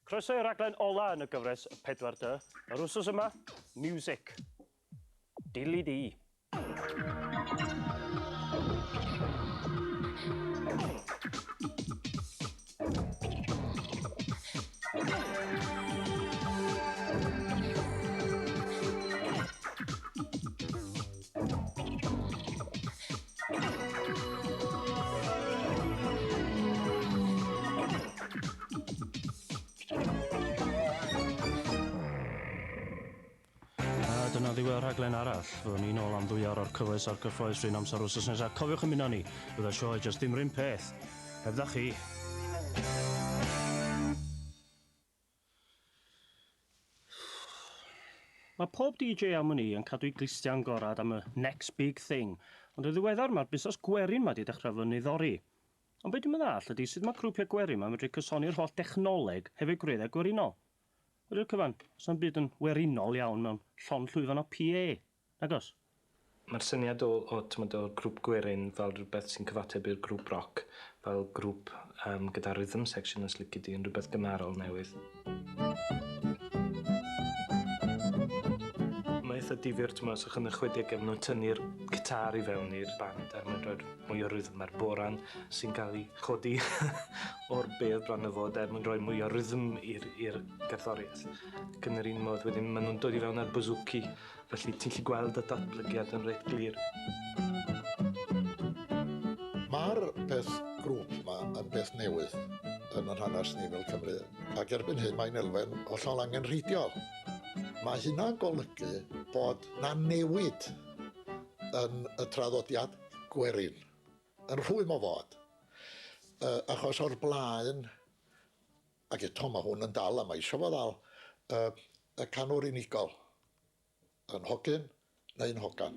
Croeso i'r raglen ola yn y gyfres 4D. Yr wsos yma, music. Dili di. A dyna ddiwedd rhaglen arall. Fyddwn ni'n ôl am ddwy awr o'r cyfoes a'r cyffroes rhywun amser wrth nesaf. Cofiwch ymuno ni. Bydd y sioe jyst ddim rhywun peth. Hebdda chi. Mae pob DJ am wn i yn cadw'i glustiau'n gorad am y next big thing, ond yn ddiweddar mae'r busnes gwerin 'ma 'di dechrau fy niddori. Ond be dwi'm yn ddallt ydi sut mae grwpiau gwerin 'ma'n medru cysoni'r holl dechnoleg hefo'u gwreiddiau gwerinol. Wedi'r cyfan, does na'm byd yn werinol iawn mewn llond llwyfan o PA, nagos? Mae'r syniad o o t'mod o'r grŵp gwerin fel rhywbeth sy'n cyfateb i'r grŵp roc, fel grŵp yym gyda rhythm section os lici di, yn rhywbeth gymharol newydd. Mae eitha difyr t'mo' os o'ch yn y chwedege ma' nw'n tynnu'r gitâr i fewn i'r band er mwyn roi'r mwy o rhythm a'r boran sy'n ca'l 'i chodi o'r bedd bron a fod er mwyn rhoi mwy o rhythm i'r i'r gerddoriaeth. Ac yn yr un modd wedyn ma' nw'n dod i fewn â'r bouzouki Felly ti'n gallu gweld y datblygiad yn reit glir. Mae'r peth grŵp yma yn beth newydd yn yr hanes ni fel Cymru, ac erbyn hyn mae'n elfen hollol angenrheidiol. Mae hynna'n golygu bod 'na newid yn y traddodiad gwerin, yn rhwym o fod, achos o'r blaen, ac eto mae hwn yn dal a mae isio fo ddal, y canwr unigol. Yn hogyn neu'n hogan.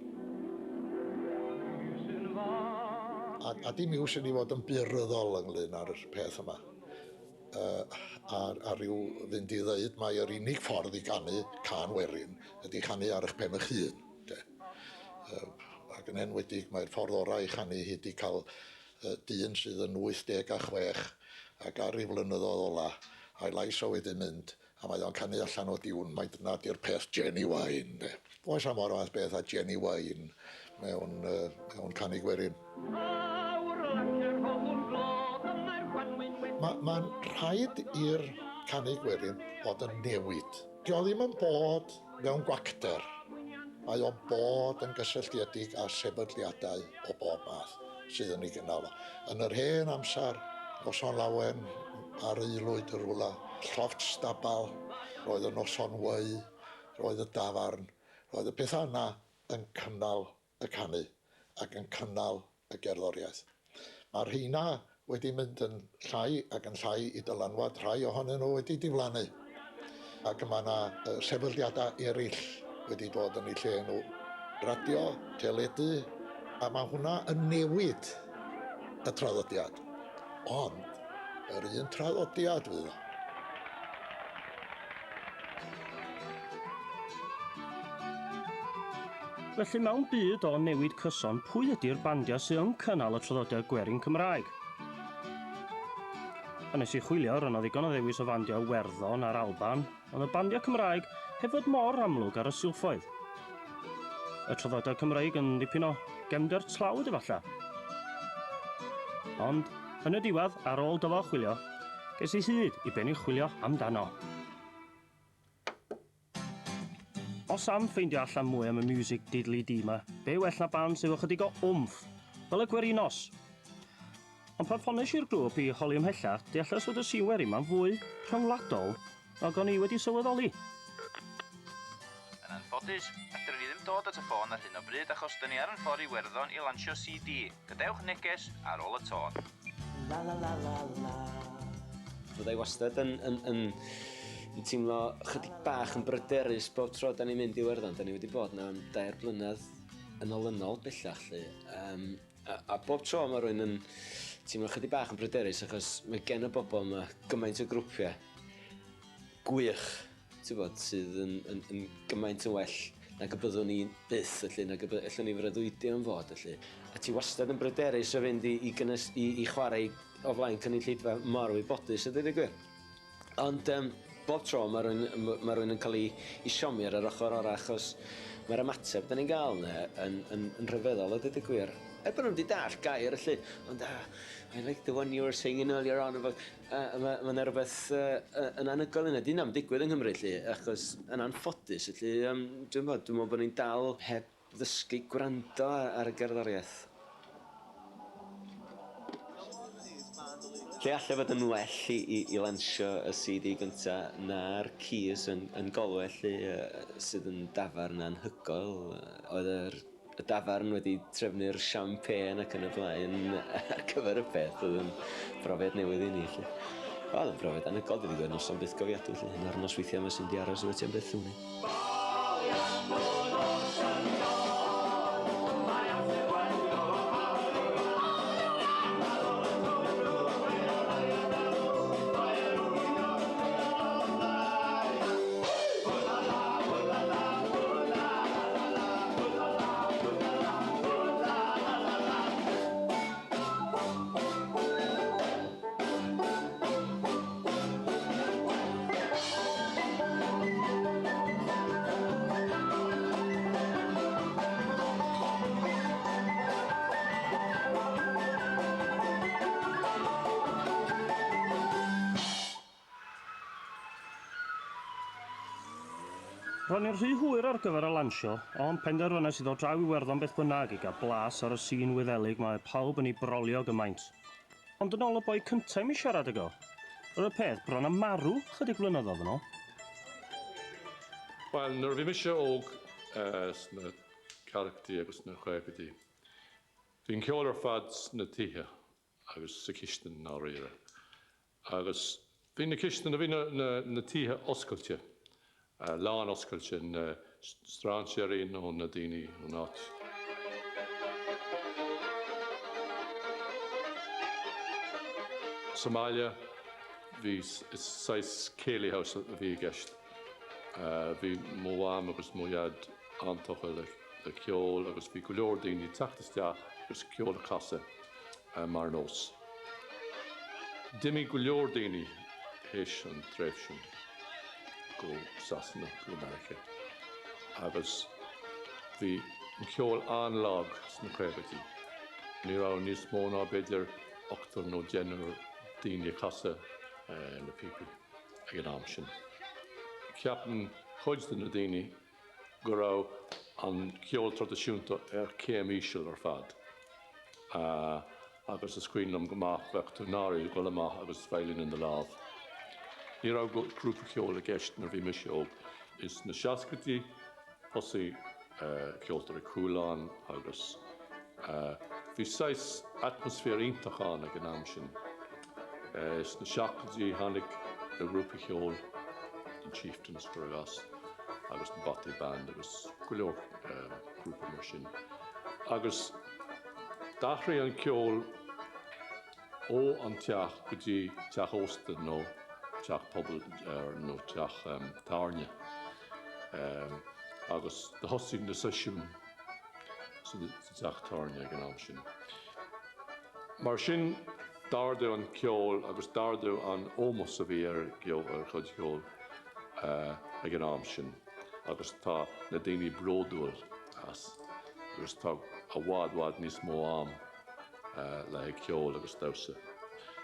A, a dim iws i ni fod yn buryddol ynglyn â'r peth yma. Uh, a, a rhyw fynd i ddeud mai yr unig ffordd i ganu cân werin ydy chanu ar eich pen eich hun. De. Uh, ac yn enwedig mae'r ffordd orau i chanu hi 'di cael uh, dyn sydd yn 86 ac ar ei flynyddoedd ola a'i lais o wedi mynd A mae o'n canu allan o diwn, mai dyna 'di'r peth genuine, de. Oes 'am o'r fath beth â genuine mewn, uh, mewn canu gwerin. Mae'n ma rhaid i'r canu gwerin fod yn newid. Dio ddim yn bod mewn gwacter. Mae o'n bod yn gysylltiedig â sefydliadau o bob math sydd yn ei gynnal o. Yn yr hen amser, noson lawen ar aelwyd y rwla, llofft stabal, roedd y noson wy, roedd y dafarn, roedd y pethau yna yn cynnal y canu ac yn cynnal y gerddoriaeth. Mae'r rheina wedi mynd yn llai ac yn llai i dylanwad, rhai ohonyn nhw wedi diflannu, ac mae yna sefydliadau eraill wedi dod yn eu lle nhw. Radio, teledu, a mae hwnna yn newid y traddodiad. Ond yr un traddodiad fydd o. Felly mewn byd o newid cyson, pwy ydy'r bandiau sy yn cynnal y traddodiad gwerin Cymraeg? A nes i chwilio, roedd 'na ddigon o ddewis o fandiau Werddon a'r Alban, ond y bandiau Cymraeg heb fod mor amlwg ar y silffoedd. Y traddodiad Cymreig yn ddipyn o gefnder tlawd efallai. Ond, yn y diwedd, ar ôl dyfal chwilio, ges i hyd i be ni'n chwilio amdano. Os am ffeindio allan mwy am y music diddly di 'ma, be well na band sydd efo chydig o wmff, fel y Gwerinos? Ond pan ffones i'r grŵp i holi ymhellach, deallais fod y sîn werin 'ma'n fwy rhyngwladol nag o'n i wedi sylweddoli. Yn anffodus, fedrwn ni ddim dod at y ffôn ar hyn o bryd achos 'dyn ni ar 'yn ffordd i Iwerddon i lansio CD. Gadewch neges ar ôl y tôn. La la la la la. Fydda i wastad yn yn yn yn teimlo chydig bach yn bryderus bob tro 'dan ni'n mynd i Iwerddon. 'Dan ni wedi bod 'na am dair blynedd yn olynol bellach 'lly. Yym a a bob tro ma' rywun yn teimlo chydig bach yn bryderus achos mae gen y bobl 'ma gymaint o grwpia gwych Tybod, sydd yn yn yn gymaint yn well nag y byddwn ni byth felly, nag y by- allwn ni freuddwydio am fod felly. A ti wastad yn bryderus o fynd i i gynnes i i chwarae o flaen cynulleidfa mor wybodus a deud y gwir. Ond bob tro mae rhywun, ma rhywun yn cael ei, ei siomi ar yr ochr orau achos mae'r ymateb da ni'n gael yna yn, yn, yn rhyfeddol a dweud y gwir. Er bod nhw'n wedi dallt gair felly, ond "I like the one you were singing earlier on about." Mae ma 'na rhywbeth yn anhygoel yna. Di 'na'm digwydd yng Nghymru lle, achos yn anffodus, felly, dwi'n meddwl, dwi'n meddwl bod ni'n dal heb ddysgu gwrando ar y gerddoriaeth. Lle allai fod yn well i lansio y CD gynta na'r Keys yn Galway lle, sydd yn dafarn anhygoel. Oedd y dafarn wedi trefnu'r champagne ac yn y blaen ar gyfer y peth. Oedd yn brofiad newydd i ni. Lle. Oedd yn brofiad anhygoel, dwi wedi gweld noson byth gofiadwy. Lle. Un o'r nosweithiau yma sy'n di aros efo ti am byth wn i. Ro'n i'n rhy hwyr ar gyfer y lansio, ond penderfynais i ddod draw i Werddon beth bynnag i gael blas ar y sîn Wyddelig mae pawb yn ei brolio gymaint. Ond yn ôl y boi cyntaf i mi siarad ag o, roedd y peth bron â marw chydig blynyddoedd yn ôl. Wel, nuair a bhí mise óg sna ceathrachaidí agus sna caogaidí, bhí an ceol ar fad sna tithe agus sa chistin ndáiríre. Agus bhí na cistine, bhí na tithe oscailte, lán oscailte, na strainséirí nó na daoine ón áit. Sa mbaile bhí saghas céilí house a bhí i gceist. Bhí mo mham agus mo dhaid an-tógtha le ceol agus bhí go leor daoine ag teacht isteach agus ceol a chasadh mar nós. D'imigh go leor daoine théis an tréimhse sin go Sasana, go Meiriceá agus bhí an ceol an-lag sna caogaidí. Ní raibh níos mó ná b'fhéidir ochtar nó deichniúr daoine ag casadh na píopaí ag an am sin. Ceapann cuid de na daoine go raibh an ceol traidisiúnta ar céim íseal ar fad. Agus is cuimhin liom go maith, bheadh tú náirithe dul amach agus veidhlín in do lámh. Ní raibh grúpa ceoil i gceist nuair a bhí mise óg. Ins na seascaidí thosaigh Ceoltóirí Chualann agus bhí saghas atmaisféar iontach ann ag an am sin. Sna seachtóidí tháinig na grúpaí ceoil, The Chieftains cuir i gcás, agus na Bothy Band agus go leor grúpa mar sin. Agus d'athraigh an ceol ó an teach go dtí teach ósta nó teach pobail nó teach tábhairne agus do thosaigh na seisiúin sa teach tábhairne ag an am sin. Mar sin d'ardaigh an ceol agus d'ardaigh an ómós a bhí ar ar chuid ceoil ag an am sin agus tá na daoine bródúil as agus tá i bhfad bhfad níos mó am le haghaidh ceol agus damhsa.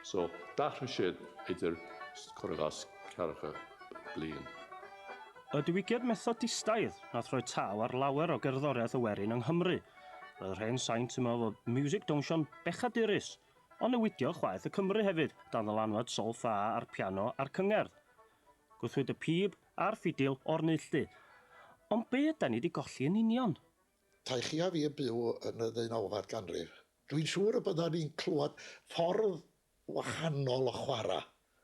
So d'athraigh siad idir cuir i gcás ceathracha bliain. Y diwygiad Methodistaidd nath roi taw ar lawer o gerddoriaeth y werin yng Nghymru. Roedd yr hen saint yn meddwl fod miwsig dawnsio'n bechadurus, ond newidiodd chwaeth y Cymry hefyd, dan ddylanwad sol-ffa a'r piano a'r cyngerdd. Gwthwyd y pib a'r ffidil o'r neilltu. Ond be ydan ni 'di golli yn union? Tai chi a fi yn byw yn y ddeunawfed ganrif. Dwi'n siŵr y byddan ni'n clywed ffordd wahanol o chwarae.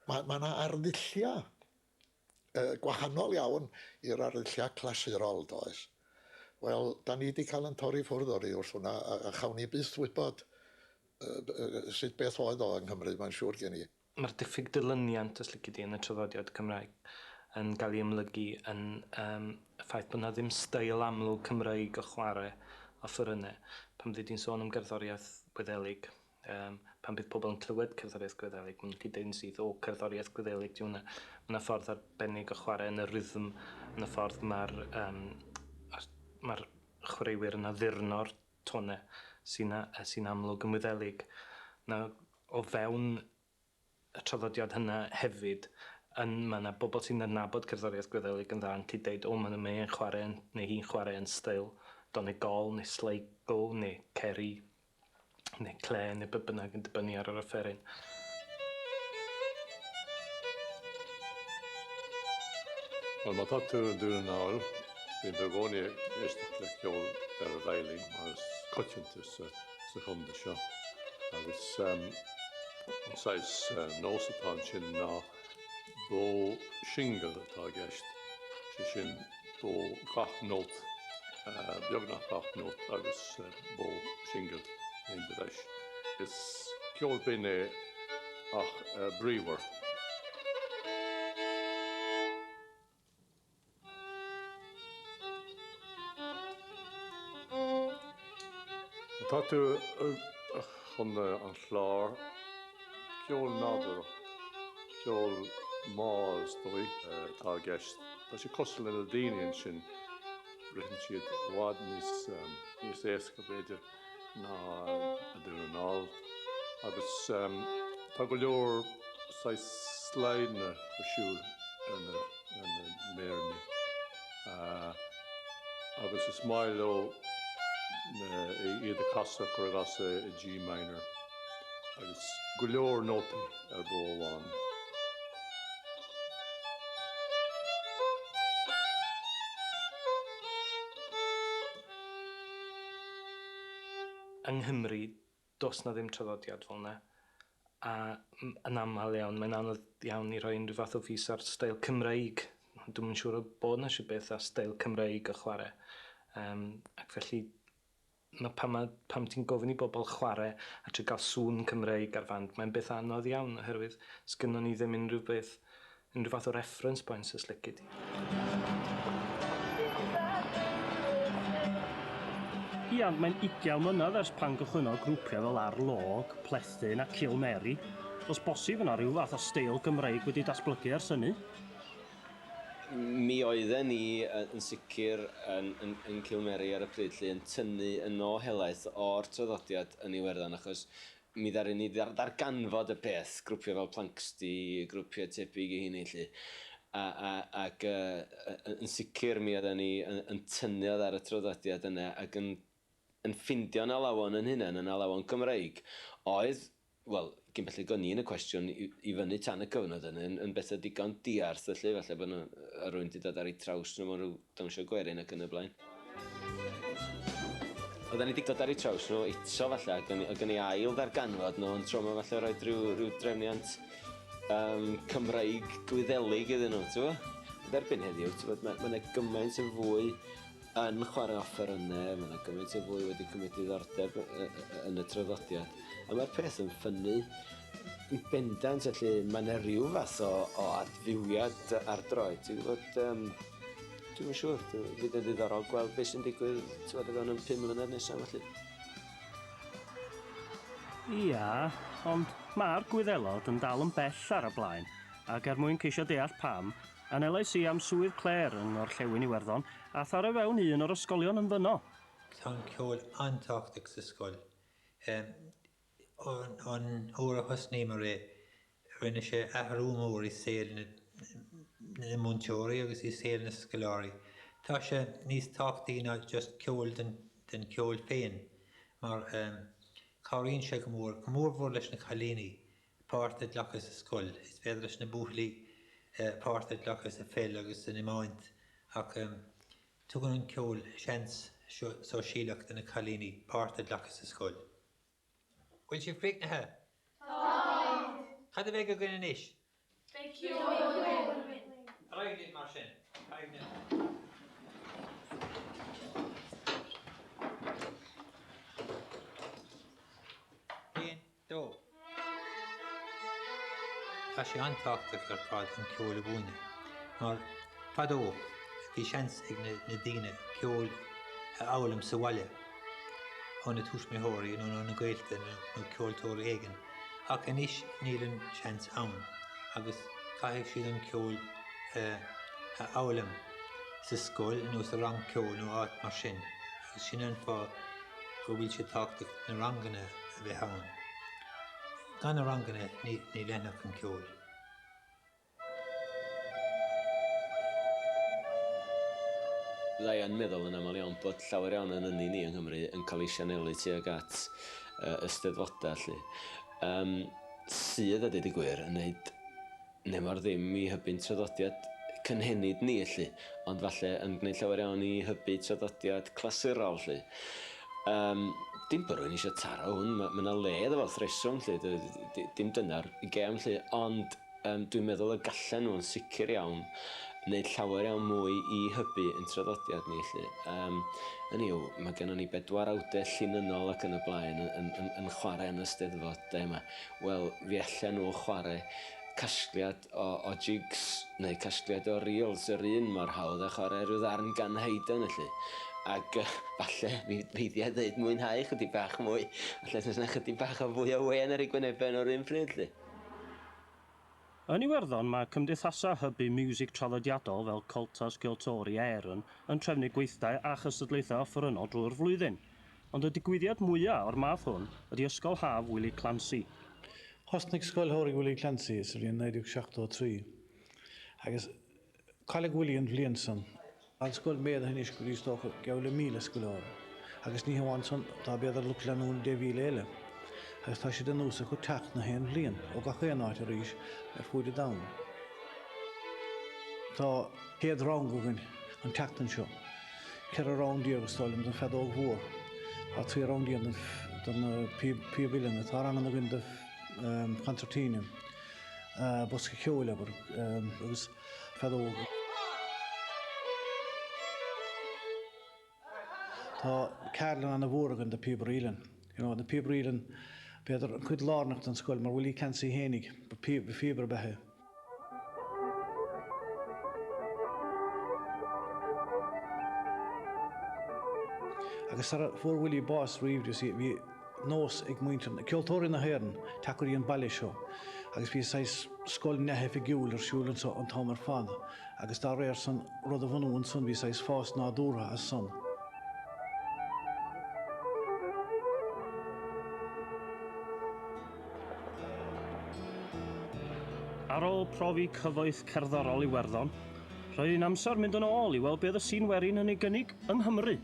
Mae ma 'na arddulliau gwahanol iawn i'r arddulliau clasurol, does? Wel, da ni wedi cael yn torri ffwrdd oddi wrth hwnna, a chawn ni byth wybod sut beth oedd o yng Nghymru, mae'n siŵr gen i. Mae'r diffyg dilyniant, os lici di, yn y traddodiad Cymraeg yn cael ei amlygu yn y ffaith bod 'na ddim steil amlwg Cymreig o chwarae offerynnau. Pan fyddi di'n sôn am gerddoriaeth Wyddelig, Pan bydd pobl yn clywed cerddoriaeth Gwyddelig, maen nhw'n gallu deud yn syth, o, cerddoriaeth Gwyddelig 'di hwnna. Mae 'na ffordd arbennig o chwarae yn y rhythm, yn y ffordd mae'r um, mae'r chwaraewyr yn addurno'r tonau sy'n sy amlwg yn Wyddelig. Na, o fewn y traddodiad hynna hefyd, yn, mae yna bobl sy'n adnabod cerddoriaeth Gwyddelig yn dda yn gallu deud, o, maen nhw'n mae'n chwarae, neu hi'n chwarae yn steil Donegal, neu Sligo, neu Kerry, neu Clare, neu be bynnag yn dibynnu ar yr offeryn. Bhuel, má tá tú i nDún na nGall, bím i gcónaí ag éisteacht le ceol ar an veidhlín mar is coitianta sa chontae seo. Agus an saghas nós atá ansin ná bó singil atá i gceist, sé sin bó gach nót, beagnach gach nót agus bó singil in éindí leis. Is ceol binn é ach bríomhar. Má tá tú i gContae an Chláir, ceol nádúrach, ceol mall is dóigh, atá i gceist. Tá sé cosúil le na daoine ansin, ritheann siad i bhfad níos éasca, b'fhéidir, ná i Dún na nGall. Agus tá go leor saghas slideanna ar siúl ar na méireanna. Agus is maith leo iad a chasadh, cuir i gcás i G minor, agus go leor nótaí ar bó amháin. Yng Nghymru, does 'na ddim traddodiad fel 'na, a yn aml iawn mae'n anodd iawn i rhoi unrhyw fath o fys ar steil Cymreig. Dwi'm yn siŵr o bod 'na shwt beth â steil Cymreig o chwarae. Yym, ac felly ma' pan ma' pan ti'n gofyn i bobl chwarae a trio gael sŵn Cymreig ar fand, mae'n beth anodd iawn oherwydd sgynnon ni ddim unrhyw beth, unrhyw fath o reference points os lici di. Ia, ond mae'n ugian mlynedd ers pan gychwynnodd grwpiau fel Ar Log, Plethyn a Cilmeri. Does bosib yna rhyw fath o steil Gymreig wedi datblygu ers hynny? Mi oedden ni yn sicr yn yn yn Cilmeri ar y pryd 'lly yn tynnu yn o helaeth o'r traddodiad yn Iwerddon achos mi ddaru ni ddarganfod y peth, grwpiau fel Planxty, grwpiau tebyg i hynny 'lly. A a ac yy yn sicr mi oedden ni yn yn tynnu oddi ar y traddodiad yna ac yn yn ffindio'n alawon yn hunain, yn alawon Cymreig oedd wel, cyn belled o'n i yn y cwestiwn i, i fyny tan y cyfnod yna, yn, yn bethau digon diarth felly, falle bod nhw, a rwy'n wedi dod ar eu traws nhw mewn rhyw dawnsio gwerin ac yn y blaen. Oedden ni wedi dod ar eu traws nhw eto falle, ac o'n, o'n i ail ddarganfod nhw, ond tro yma falle rhoi rhyw, rhyw drefniant um, Cymraeg Gwyddelig iddyn nhw, ti'n gwybod? Ond erbyn heddiw, ti'n gwybod, mae yna gymaint yn fwy yn chwarae offerynnau, mae yna gymaint o fwy wedi cymryd diddordeb yn y traddodiad. A mae'r peth yn ffynnu yn bendant, felly mae yna rhyw fath o, o adfywiad ar droed. Ti'n gwybod, um, dwi'n yn siŵr, fydd yn ddiddorol gweld beth sy'n digwydd, ti'n gwybod, o fewn y 5 mlynedd nesaf, felly. Ia, ond mae'r Gwyddelod yn dal yn bell ar y blaen, ac er mwyn ceisio deall pam, Anelais i am swydd Clare yng Ngorllewin Iwerddon a tharo fewn i un o'r ysgolion yn fyno. Tá an ceol an-tábhachtach sa scoil. Ón uair a thosnaíomar é, rinne sé athrú mór i saol na múinteoirí agus i saol na scoláirí. Tá sé níos tábhachtaí ná just ceol don ceol féin mar cabhraíonn sé go mór, go mórmhór leis na cailíní. páirt a ghlacadh sa scoil. Is féidir leis na buachaillí páirt a ghlacadh sa pheil agus san iomáint ach tugann an ceol seans sóisialach do na cailíní páirt a ghlacadh sa scoil. Bhfuil sibh críochnaithe? Táimid! Cad a bheidh againn anois? Beidh ceol againn! Ar aghaidh libh mar sin! Ar aghaidh libh! Aon, dó. Tá sé an-tábhachtach ar fad an ceol a mhúineadh, mar fadó bhí seans ag na daoine ceol a fhoghlaim sa bhaile ó na tuismitheoirí nó ó na gaolta nó ceoltóir éigin. Ach anois níl an seans ann agus caithfidh siad an ceol a fhoghlaim sa scoil nó sa rang ceoil nó áit mar sin agus sin an fáth go bhfuil sé tábhachtach na ranganna a bheith ann. Gan na ranganna ní leathnódh an ceol. Fydda i yn meddwl yn aml iawn bod llawer iawn o'n ynni ni yng Nghymru yn cael ei sianelu tuag at y Steddfodau 'lly. Yym, sydd, a deud y gwir, yn neud nemor ddim i hybu'n traddodiad cynhenid ni 'lly, ond falle yn gwneud llawer iawn i hybu traddodiad clasurol 'lly. Yym, dim bod rhywun eisiau taro hwn, ma' ma' 'na le iddo fo wrth reswm 'lly, dim dyna'r gêm 'lly, ond Yym, dwi'n meddwl y gallen nhw yn sicr iawn wneud llawer iawn mwy i hybu ein traddodiad ni 'lly. Yym, hynny yw, mae gennon ni bedwar awdell llinynnol ac yn y blaen yn, yn, yn, yn chwarae yn y Steddfodau yma. Wel, fi allan nhw chwarae casgliad o, o jigs neu casgliad o reels yr un mor hawdd a chwarae rhyw ddarn gan Haydn felly. Ac uh, falle, mi feiddia ddeud mwynhau chydig bach mwy. Falle fysa 'na chydig bach o fwy o wên ar eu gwynebau nhw'r un pryd 'lly. Yn Iwerddon, mae cymdeithasau hybu miwsig traddodiadol fel Comhaltas Ceoltóirí Éireann yn trefnu gweithdai a chystadlaethau offerynnol drwy'r flwyddyn. Ond y digwyddiad mwya' o'r math hwn ydy Ysgol Haf Willie Clancy. Thosnaigh Scoil Shamhraidh Willie Clancy sa bhliain 1973 agus Cailleadh Willie an bhliain san. Tá an scoil méadaithe anois go dtí is dócha geall le 1,000 scoláire agus ní hamháin san, tá b'fhéidir lucht leanúna 10,000 eile agus tá sé de nós acu teacht na haon bhliain ó gach aon áit arís ar fuaid an domhain. Tá 100 rang againn an tseachtain seo, 14 rang is dóigh liom don feadóg mhór, tá 13 rang don píob uilleann, tá ranganna againn do concertina, bosca ceoil abair, agus feadóg. Tá ceardlann ana-mhór againn do píobairí uilleann. You know, na píobairí uilleann, b'fhéidir an cuid lárnach den scoil, mar Willie Clancy fhéinig, ba phíobaire ab ea é. Agus sara fuair Willie bás riamh, you see, bhí nós ag muintir, ceoltóirí na hÉireann, teacht go dtí an baile seo agus bhí saghas scoil neamhoifigiúil ar siúl anso an t-am ar fad agus dá réir san rud a bhunú ansan bhí saghas fás nádúrtha as san. Ar ôl profi cyfoeth cerddorol Iwerddon, roedd hi'n amser mynd yn ôl i weld be oedd y sîn werin yn ei gynnig yng Nghymru.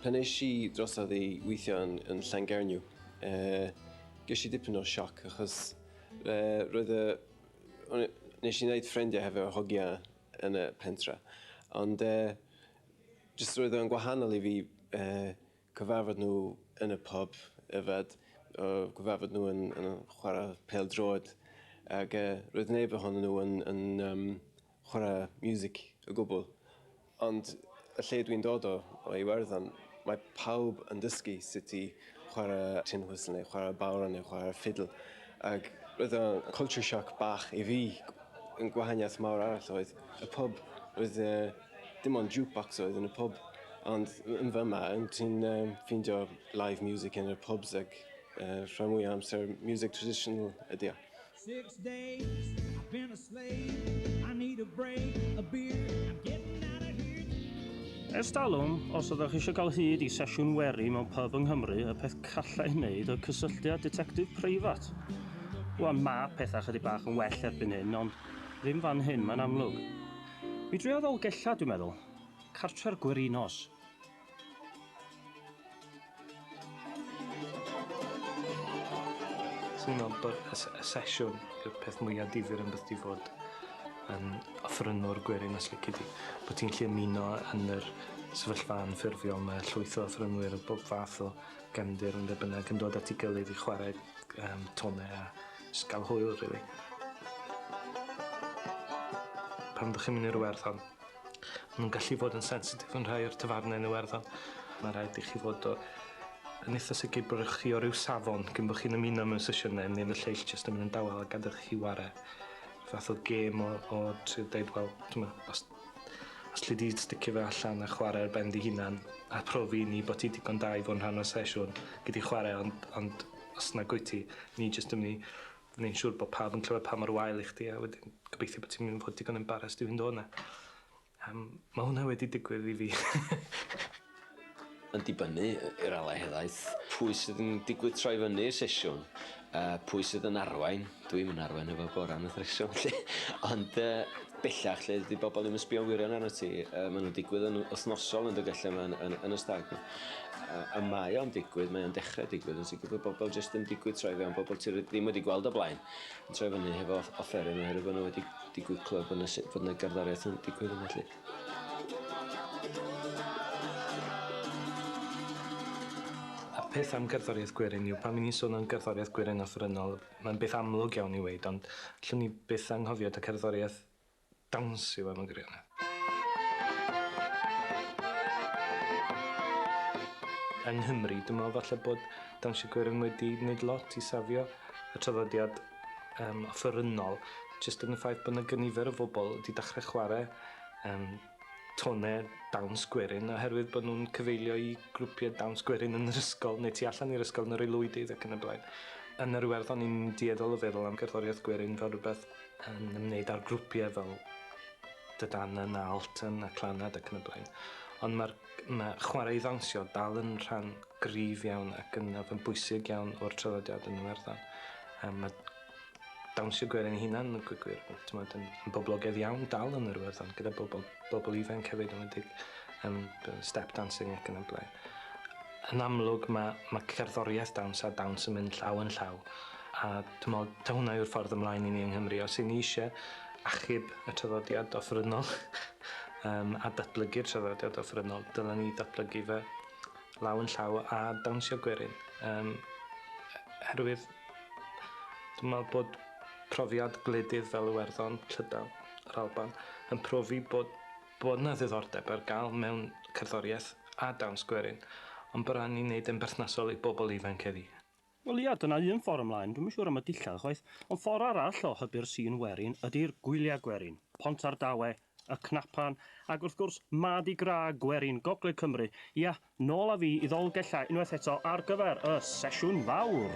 Pan es i drosodd i weithio yn, yn Llangernyw, uh, ges i dipyn o sioc achos uh, roedd y... Nes i wneud ffrindiau hefo hogia yn y pentra, ond uh, jyst roedd o'n gwahanol i fi uh, cyfarfod nhw yn y pub, yfed, uh, cyfarfod nhw yn, yn chwarae pêl-droed, ac uh, roedd neb ohonyn nhw yn, yn um, chwarae music o gwbl. Ond y lle dwi'n dod o, o Iwerddon, mae pawb yn dysgu sut i chwarae tin whistle neu chwarae bodhrán neu chwarae fiddle. Ac roedd o'n culture shock bach i fi. Yn gwahaniaeth mawr arall oedd y pub, roedd uh, dim ond jukebox oedd yn y pub. Ond yn fyma, ti'n um, ffeindio live music yn y pubs ac uh, rhan mwy o amser music traditional ydy o. Six days, I've been a slave. I need a break, a beer. I'm getting out of here. Ers talwm, os oeddech chi eisiau cael hyd i sesiwn weri mewn pub yng Nghymru, y peth calla i wneud oedd cysylltu â ditectif preifat. Wan, mae pethau chydig bach yn well erbyn hyn, ond ddim fan hyn, mae'n amlwg. Mi drio Ddolgellau, dwi'n meddwl. Cartre'r Gwerinos. Swn i'n meddwl bod y y sesiwn yw'r peth mwya difyr yn beth 'di fod yn offerynnwr gwerin os lici di. Bo' ti'n gallu ymuno yn yr sefyllfa anffurfiol 'ma, llwyth o offerynwyr o bob fath o gefndir yn be' bynnag yn dod at 'i gilydd i chware yym tone a jyst ga'l hwyl rili. Pan 'dych chi'n mynd i'r Iwerddon Ma' nw'n gallu fod yn sensitif yn rhai o'r tafarne yn Iwerddon. Ma' raid i chi fod o yn itha sicir bod chi o ryw safon cyn bo' chi'n ymuno mewn sesiyne ne' ma' lleill jyst yn mynd yn dawel a gadel chi ware fath o gêm o o trio deud wel t'mo' os os 'lli di sticio fe allan a chware ar ben dy hunan a profi i ni bo' ti digon da i fo' yn rhan o'r sesiwn gei di chware ond ond Os nag wyt ti, ni jyst yn mynd i wneud yn siŵr bod pawb yn clywed pa mor wael i chdi a wedyn gobeithio bod ti'n mynd i fod digon embarrassed i fynd o 'na. Mae hwnna wedi digwydd i fi. Yn dibynnu i'r raddau helaeth pwy sydd yn digwydd troi fyny i'r sesiwn, pwy sydd yn arwain. Dwi'm yn arwain efo Boran wrth reswm 'lly. Ond bellach 'lly dydy bobl ddim yn sbio'n wirion arnot ti. Maen nhw'n digwydd yn wythnosol yn Dolgellau 'ma yn y stag 'ma. A mae o'n digwydd, mae o'n dechrau digwydd yn sicr bod bobl jyst yn digwydd troi fewn, bobl ti ddim wedi gweld o blaen yn troi fyny hefo offeryn oherwydd bod nhw wedi digwydd clywed bod 'na bod 'na gerddoriaeth yn digwydd yna 'lly. A peth am gerddoriaeth gwerin yw pan 'yn ni'n sôn am gerddoriaeth gwerin offerynnol, mae'n beth amlwg iawn i weud, ond allwn ni byth anghofio ta cerddoriaeth dawns yw e mewn gwirionedd. Yng Nghymru, dwi'n meddwl falle bod dawnsio gwerin wedi wneud lot i safio y traddodiad um, offerynnol, jyst yn y ffaith bod yna gynifer o bobl wedi dechrau chwarae um, tonau dawns gwerin oherwydd bod nhw'n cyfeilio i grwpiau dawns gwerin yn yr ysgol neu tu allan i'r ysgol yn yr aelwydydd ac yn y blaen. Yn yr Iwerddon, ni'n dueddol o feddwl am gerddoriaeth gwerin fel rhywbeth yn ymwneud â'r grwpiau fel Dydanan a Altan a Clannad ac yn y blaen. Ond mae'r mae chwarae i ddawnsio dal yn rhan gryf iawn ac yn elfen bwysig iawn o'r traddodiad yn Iwerddon. Mae dawnsio gwerin ei hunan yn gweud gwir, t'mod, yn boblogaidd iawn dal yn yr Iwerddon gyda bobl, bobl ifanc hefyd, yn enwedig step dancing ac yn y blaen. Yn amlwg mae, mae cerddoriaeth dawns a dawns yn mynd llaw yn llaw a dwi'n meddwl ta hwnna yw'r ffordd ymlaen i ni yng Nghymru. Os 'yn ni eisiau achub y traddodiad offerynnol a datblygu'r traddodiad offerynnol, dylen ni ddatblygu fe law yn llaw a dawnsio gwerin. Herwydd dwi'n meddwl bod profiad gwledydd fel Iwerddon, Llydaw, yr Alban, yn profi bod bod 'na ddiddordeb ar gael mewn cerddoriaeth a dawns gwerin, ond bod rhaid ni wneud e'n berthnasol i bobl ifanc heddi. Wel ia, dyna un ffordd ymlaen, dwi'm yn siŵr am y dillad chwaith, ond ffordd arall o hybu'r sîn werin ydi'r gwyliau gwerin, Pontardawe, y Cnapan, ac wrth gwrs Mardi Gras gwerin Gogledd Cymru, ia, nôl â fi i Ddolgellau unwaith eto ar gyfer y Sesiwn Fawr!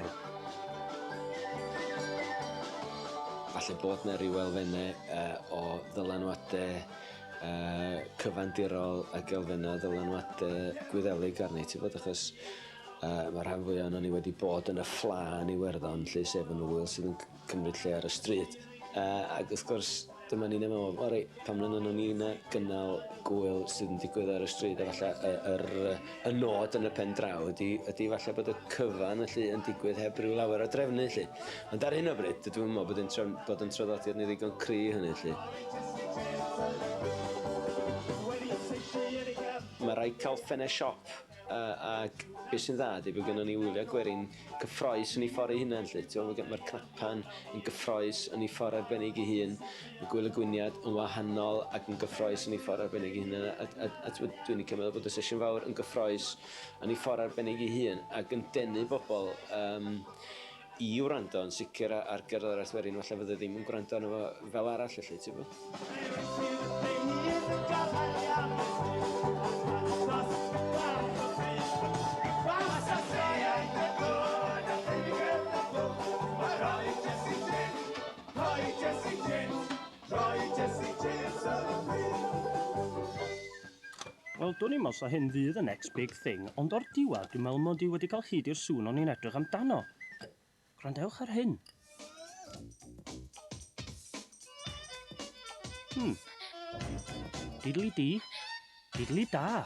Falle bod 'na ryw elfennau o ddylanwadau cyfandirol ac elfennau o ddylanwadau Gwyddelig arni, ti'n gwbod, achos mae'r rhan fwyaf ohonon ni wedi bod yn y Ffla yn Iwerddon, 'lly, sef yn ŵyl sydd yn cymryd lle ar y stryd. Ac wrth gwrs, dyma ni'n meddwl, o reit, pam na wnawn ni na gynnal gŵyl sydd yn digwydd ar y stryd, a falle y, yr, y nod yn y pen draw ydy, ydy falle bod y cyfan felly yn digwydd heb ryw lawer o drefnu felly. Ond ar hyn o bryd, dydw i'n meddwl bod yn, trefn, bod yn traddodiad ni ddigon cry hynny felly. Mae rhaid cael ffenest siop ac be sy'n dda ydy bod gennon ni wyliau gwerin cyffroes yn ei ffordd ei hunan 'lly. Ti'n gwbod, mae'r cnapan yn gyffroes yn ei ffordd arbennig ei hun, mae Gwyl y Gwyniad yn wahanol ac yn gyffroes yn ei ffordd arbennig ei hunan, a ti'n gwbod, dwi'n licio meddwl bod y sesiwn fawr yn gyffroes yn ei ffordd arbennig ei hun ac yn denu bobl um, i wrando yn sicr ar gerddoriaeth werin falle fydde ddim yn gwrando arno fo fel arall felly, ti'n gwbod? Wel, dwn i'm os 'na hyn fydd y next big thing, ond o'r diwedd dwi'n meddwl mod i wedi cael hyd i'r sŵn o'n i'n edrych amdano. Gwrandewch ar hyn. Diddly di, diddly da.